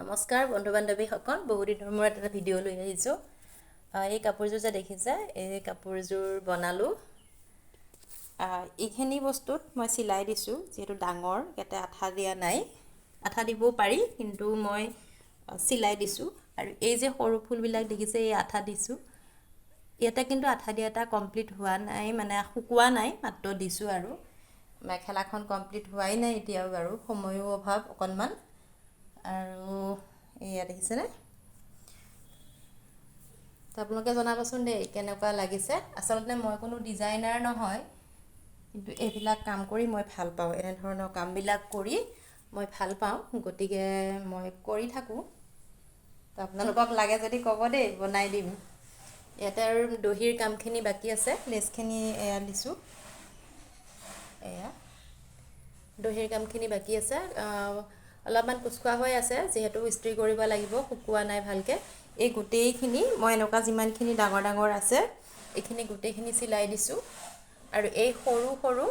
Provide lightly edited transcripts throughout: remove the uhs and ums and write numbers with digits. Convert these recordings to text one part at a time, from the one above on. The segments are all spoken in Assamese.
নমস্কাৰ বন্ধু বান্ধৱীসকল, বহুদিনৰ মূৰত এটা ভিডিঅ' লৈ আহিছোঁ। এই কাপোৰযোৰ যে দেখিছে, এই কাপোৰযোৰ বনালোঁ। এইখিনি বস্তুত মই চিলাই দিছোঁ, যিহেতু ডাঙৰ, ইয়াতে আঠা দিয়া নাই। আঠা দিবও পাৰি, কিন্তু মই চিলাই দিছোঁ। আৰু এই যে সৰু ফুলবিলাক দেখিছে, এই আঠা দিছোঁ ইয়াতে। কিন্তু আঠা দিয়া এটা কমপ্লিট হোৱা নাই, মানে শুকোৱা নাই, মাত্ৰ দিছোঁ। আৰু মেখেলাখন কমপ্লিট হোৱাই নাই এতিয়াও বাৰু, সময়ো অভাৱ অকণমান। আৰু এয়া দেখিছেনে? তো আপোনালোকে জনাবচোন দেই, কেনেকুৱা লাগিছে। আচলতে মই কোনো ডিজাইনাৰ নহয়, কিন্তু এইবিলাক কাম কৰি মই ভাল পাওঁ। এনেধৰণৰ কামবিলাক কৰি মই ভাল পাওঁ, গতিকে মই কৰি থাকোঁ। তো আপোনালোকক লাগে যদি ক'ব দেই, বনাই দিম। ইয়াতে আৰু দহিৰ কামখিনি বাকী আছে। লেচখিনি এয়া দিছোঁ, এয়া দহিৰ কামখিনি বাকী আছে। অলপমান কোচখোৱা হৈ আছে, যিহেতু ইস্ত্ৰি কৰিব লাগিব, শুকোৱা নাই ভালকৈ। এই গোটেইখিনি মই এনেকুৱা যিমানখিনি ডাঙৰ ডাঙৰ আছে, এইখিনি গোটেইখিনি চিলাই দিছোঁ। আৰু এই সৰু সৰু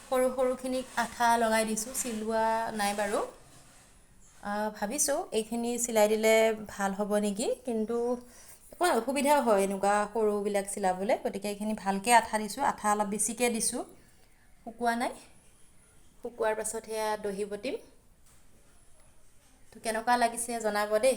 সৰু সৰুখিনিক আঠা লগাই দিছোঁ, চিলোৱা নাই বাৰু। ভাবিছোঁ এইখিনি চিলাই দিলে ভাল হ'ব নেকি, কিন্তু অকণমান অসুবিধাও হয় এনেকুৱা সৰুবিলাক চিলাবলৈ। গতিকে এইখিনি ভালকৈ আঠা দিছোঁ, আঠা অলপ বেছিকৈ দিছোঁ। শুকোৱা নাই, শুকোৱাৰ পাছত সেয়া দহি বটিম। তো কেনেকুৱা লাগিছে জনাব দেই।